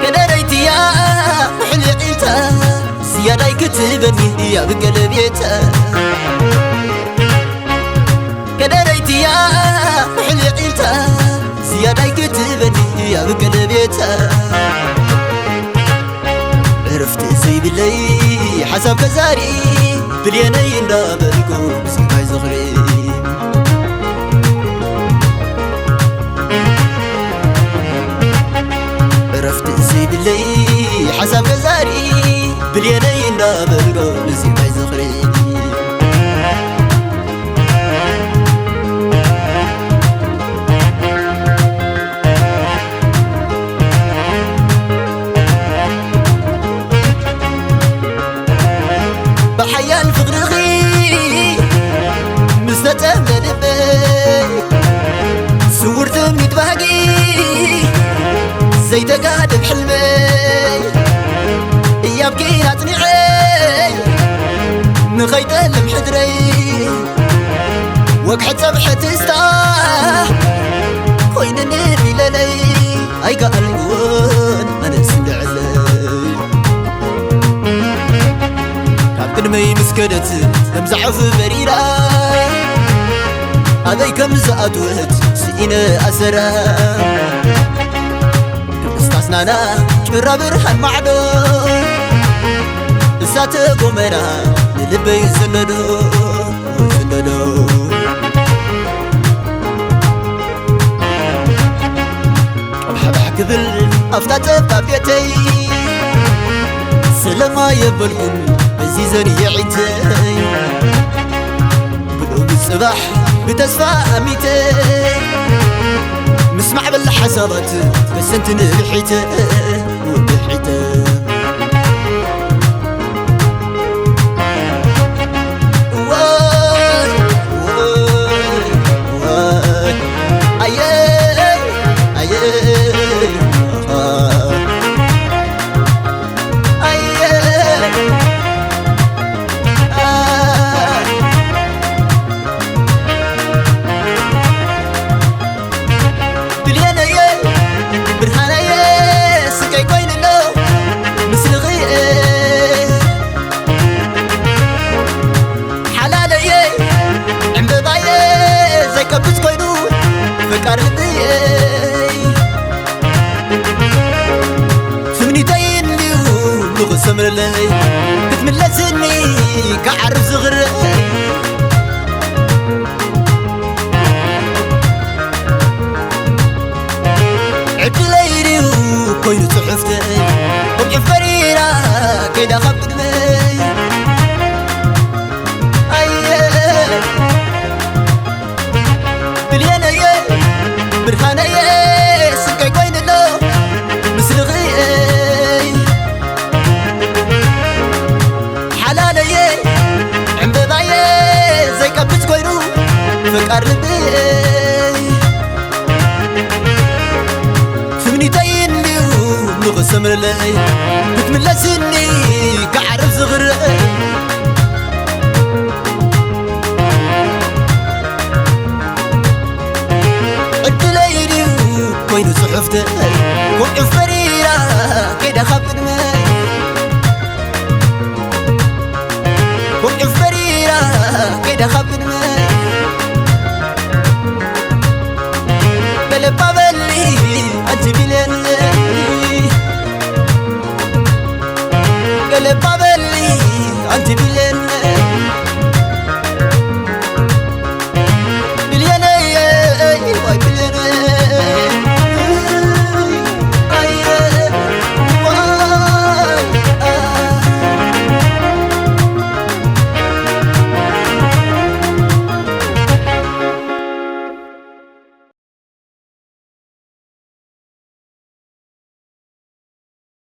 ከደረይትያ ሕልዒልታ ዝያዳይ ክትበኒ እያ ብቀለቤታ። ከደረይትያ ሕልዒልታ ዝያዳይ ክትበኒ እያ ብቀለቤታ። ዕረፍቲ ዘይብለይ ሓሳብ ከዛሪ ብልየነይ እንዳበልኩ ስማይ ዝኽሪ። ዕረፍቲ ዘይብለይ ሓሳብ ከዛሪ ብልየነይ እንዳበልኩ ስማይ ዝኽሪ። ብሓያል ፍቕርኺ ምስ ተጸምደ ልበይ፣ ስውር ትምኒት ባህጊ ዘይተጋደብ ሕልመይ፣ እያብኪ ኣጽኒዐይ ንኸይጠልም ሕድረይ። ወግሐ ጸብሐ ትስታ ኮይንኒ ሚለለይ፣ ኣይከኣልኩን ኣነስ እንድዕለይ። ካብ ቅድመይ ምስ ከደት ከም ዛዕፍ በሪራ፣ ኣበይ ከም ዝኣትወት ስኢነ ኣሰራ። ክምስታስናና ጭራ ብርሃን ማዕዶ፣ እሳተ ጎመራ ንልበይ ሰነዶ፣ ሰነዶ። ቀብሓብሕ ክብል ኣፍታ ጸባብ ቤተይ፣ ሰለማ የበልኩን በዚ ዘንየ ዒንተይ። ብሎሚ ጽባሕ ብተስፋ ኣሚተ፣ ምስ ማዕበል ሓሳባት በሰንቲ ንብሒተ፣ ንብሒተ። ዋይ፣ ዋይ፣ ዋይ። ኣየ፣ ኣየ፣ ኣሃ። ኣየ፣ ኣ። ብልየነየ፣ ብርሃነየ፣ ስቀይ ኮይኑሎ ምስልኺ። ሓላለየ፣ ዕምበባየ፣ ዘይቀብጽ ኮይኑ ፈቃር ልብየ። ትምኒተይ እንድዩ ንኽሰምረለይ፣ ክትምለስኒ ክዓርፍ ዝኽረይ። ዕድለይ ድዩ ኮይኑ ጽሑፍተይ፣ ወግዒ ፈሪራ ከይዳ ካብ ቅድመይ። ኣየ፣ ብልየነየ፣ ብርሃነየ፣ ስንቀይ ኮይኑሎ ምስልኺ። ሓላለየ፣ ዕምበባየ፣ ዘይቀብጽ ኮይኑ ፈቃር ልብየ። ትምኒተይ እንድዩ ንኽሰምረለይ፣ ክትምለስኒ ክዓርፍ ዝኽረይ። ዕድለይ ድዩ ኮይኑ ጽሑፍተይ፣ ወግዒ ፈሪራ ከይዳ ካብ ቅድመይ። ወግዒ ፈሪራ ከይዳ ካብ ቅድመይ።